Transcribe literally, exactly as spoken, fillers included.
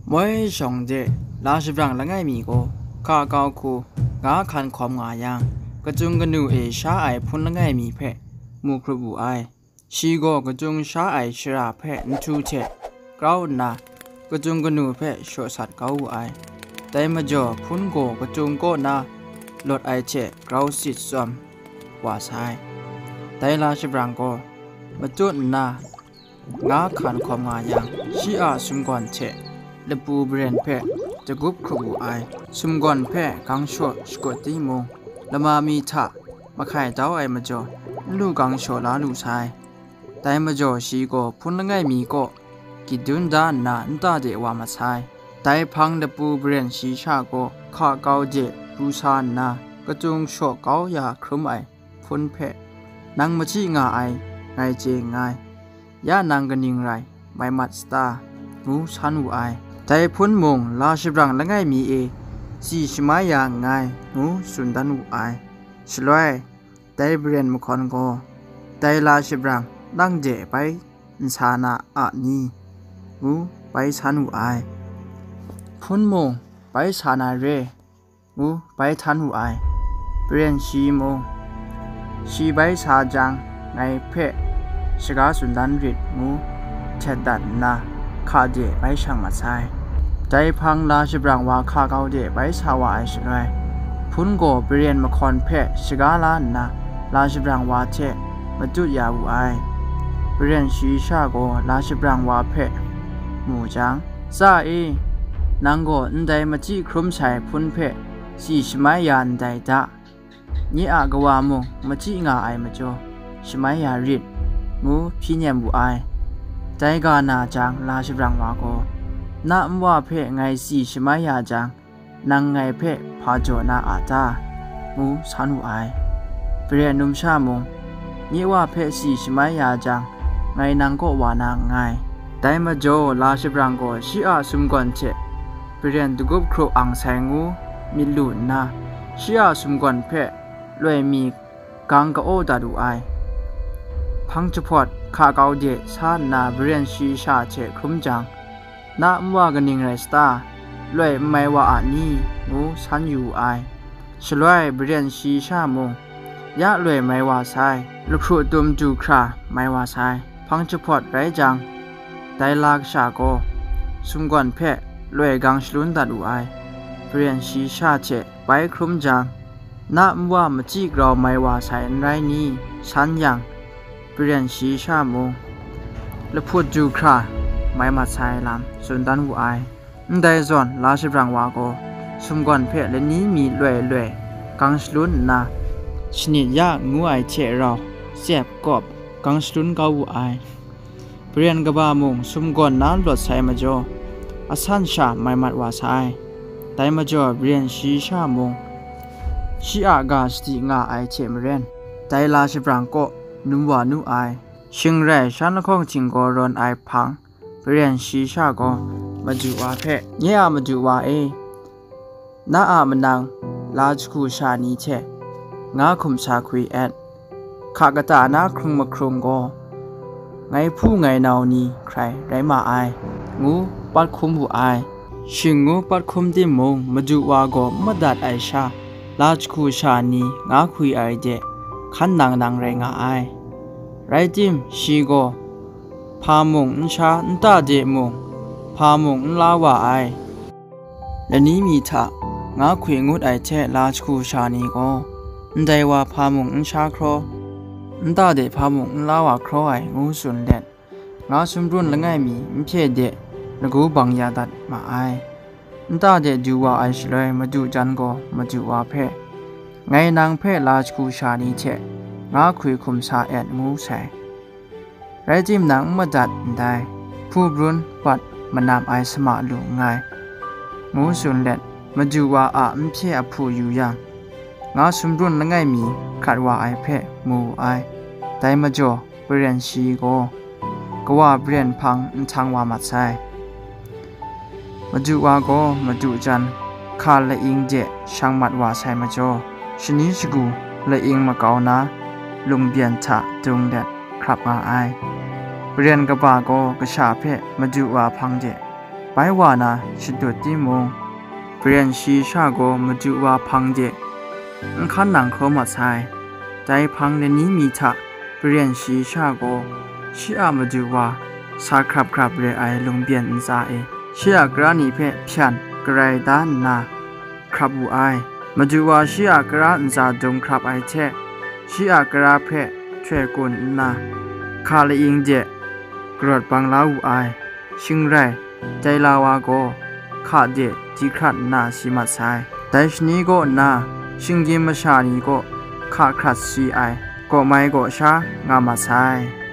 Moi shawng de la shabrang langai mi gaw, hka kau hku nga hkan hkawm nga yang, kacung kanu e sha ai hpun langai mi hpe mu hkrup wu ai. Shi gaw kacung sha ai shara hpe nhtu hte grau nna, kacung kanu hpe shaw sat kau wu ai. Dai majaw, hpun gaw kacung kaw na lawt ai hte grau sit tsawm wa sai. Dai la shabrang gaw matut nna, nga hkan hkawm nga yang, shi a sumgawn hte lapu baren hpe dagup hkrup wu ai. Sumgawn hpe gang shaw shakut timung, lama mi hta mahkai dau ai majaw, n lu gang shaw la lu sai. Dai majaw, shi gaw hpun langai mi kaw gyit dun da nna, nta de wa mat sai. Dai hpang lapu baren shi sha gaw hka kau de pru sa nna, kacung shaw kau ya hkrum ai hpun hpe, "Nang machyi nga ai, ngai chye nngai. Ya nang kaning rai, mai mat sata?" ngu san wu ai. Dai hpun mung, "La shabrang langai mi e, si shamai ya nngai," ngu tsun dan wu ai. Shaloi, dai baren mahkawn gaw, "Dai la shabrang nang de bai n sa na a ni?" ngu bai san wu ai. Hpun mung, "Bai sa na re," ngu bai htan wu ai. Baren shi mung, "Shi bai sa jang, ngai hpe shaga tsun dan rit," ngu htet dat nna, hka de bai shang mat sai. Dai hpang la shabrang wa hka kau de bai sa wa ai shaloi, hpun gaw baren mahkawn hpe shaga la nna, la shabrang wa hte matut ya wu ai. Baren shi sha gaw la shabrang wa hpe mu jang, "Tsa e, nang gaw ndai machyi hkrum sai hpun hpe si shamai ya ndai da. Nye a kawa mung machyi nga ai majaw, shamai ya rit," ngu hpyi nem wu ai. Dai ga na jang, la shabrang wa gaw, "Na nwa hpe ngai si shamai ya jang, nang ngai hpe hpa jaw na a ta?" ngu san wu ai. Baren numsha mung, "Nye wa hpe si shamai ya jang, ngai nang kaw wa na nngai." Dai majaw, la shabrang gaw shi a sumgawn hte baren dagup hkrup ang sai ngu myit lu nna, shi a sumgawn hpe loi mi gang ka-aw dat wu ai. Hpang jahpawt hka kau de sa nna, baren shi sha hte hkrum jang, "Na nwa kaning rai sata? Loi n mai wa a ni?" ngu san yu wu ai. Shaloi baren shi sha mung, "Ya loi mai wa sai, lahkru tum du hkra mai wa sai." Hpang jahpawt rai jang, dai la kasha gaw sumgawn hpe loi gang shalun dat wu ai. Baren shi sha hte bai hkrum jang, "Na nwa machyi grau mai wa sai n rai ni?" san yang, baren shi sha mung, "Lahput du hkra mai mat sai lam tsun dan wu ai." Ndai zawn, la shabrang wa gaw sumgawn hpe lani mi loi loi gang shalun nna, shanit ya ngu ai hte rau, tsep kawp gang shalun kau wu ai. Baren kaba mung sumgawn na lawt sai majaw, asan sha mai mat wa sai. Dai majaw, baren shi sha mung, shi a ga sadi nga ai hte maren, dai la shabrang kaw num wa nu ai. Shing rai shan lahkawng htinggaw rawn ai hpang, baren shi sha gaw madu wa hpe, "Nye a madu wa e, na a manang la jahku sha ni hte nga hkum sa hkwi et. Hka kata na hkrung mahkrung gaw, ngai hpu ngai nau ni hkrai rai ma ai," ngu pat hkum wu ai. Shing ngu pat hkum timung, madu wa gaw n madat ai sha, la jahku sha ni nga hkwi ai de hkan nang nang rai nga ai. Rai tim, shi gaw hpa mung n sha, nta de mung hpa mung n la wa ai. Lani mi hta nga hkwi ngut ai hte la jahku sha ni gaw, "Ndai wa hpa mung n sha hkraw, nta de hpa mung n la wa hkraw ai," ngu tsun let, nga sumrun langai mi n hpye de lagu bang ya dat ma ai. Nta de du wa ai shaloi, madu jan gaw madu wa hpe, "Ngai nang hpe la jahku sha ni hte nga hkwi hkum sa et," ngu sai. "Rai timung, n madat ndai, hpu brun wat manam ai sama lu nngai," ngu tsun let, madu wa a n hpye ahpu yu yang, nga sumrun langai mi hkrat wa ai hpe mu wu ai. Dai majaw, baren shi gaw kawa baren hpang nhtang wa mat sai. Madu wa gaw madu jan hka laing de shang mat wa sai majaw, shani shagu laing makau na, lungbyeng hta dung let hkrap nga ai. Baren kaba gaw kasha hpe madu wa hpang de Bai wa na shadut timung, Baren shi sha gaw madu wa hpang de n hkan nang hkrum mat sai. Dai hpang lani mi hta Baren shi sha gaw shi a madu wa sa hkrap hkrap re ai lungbyeng ntsa e, shi a kara ni hpe hpyan garai da nna hkrap wu ai. Madu wa shi a kara ntsa dung hkrap ai hte, shi a kara hpe htoi kun nna, hka laing de karawt bang la wu ai. Shing rai, dai la wa gaw hka de di hkrat nna si mat sai. Dai shani kaw nna, shinggyim masha ni kaw hka hkrat si ai, kaw mai kaw sha nga mat sai.